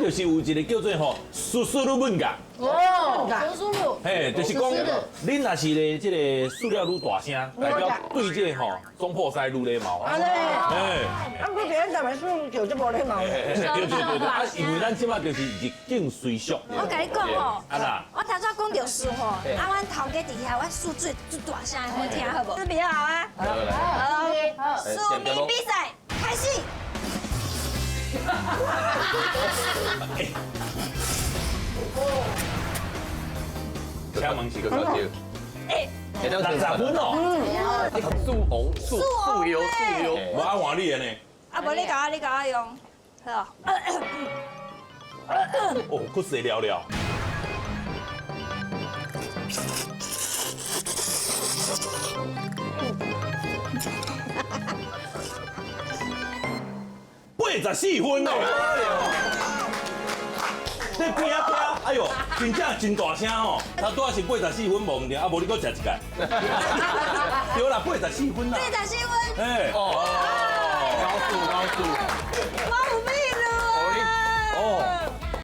就是有一個叫做吼舒舒魯文噶。哦，舒舒魯。嘿，就是講，恁若是咧這个塑料愈大聲，代表對這个吼總鋪師愈禮貌。按呢，嘿。啊，不過咱台灣塑料就無禮貌。對對對對，啊，因為咱這馬就是入境隨俗。我共你講吼，啊啦，我頭先講著數吼，啊，阮頭家佇遐，阮數最最大聲的，予聽好無？準備好啊？好，數謎比賽開始。請問是個小姐，哎，60分哦。數紅數數優數優，無啊換你的呢。啊，無你共我，你共我用，好。哦，閣細了了。84分哦！這拼拼，哎呦，真正真大聲哦！他拄仔是84分無毋對，啊無你閣食一蓋。對啦，84分啦。84分。哎。哦，高速高速。我有秘魯啊！哦。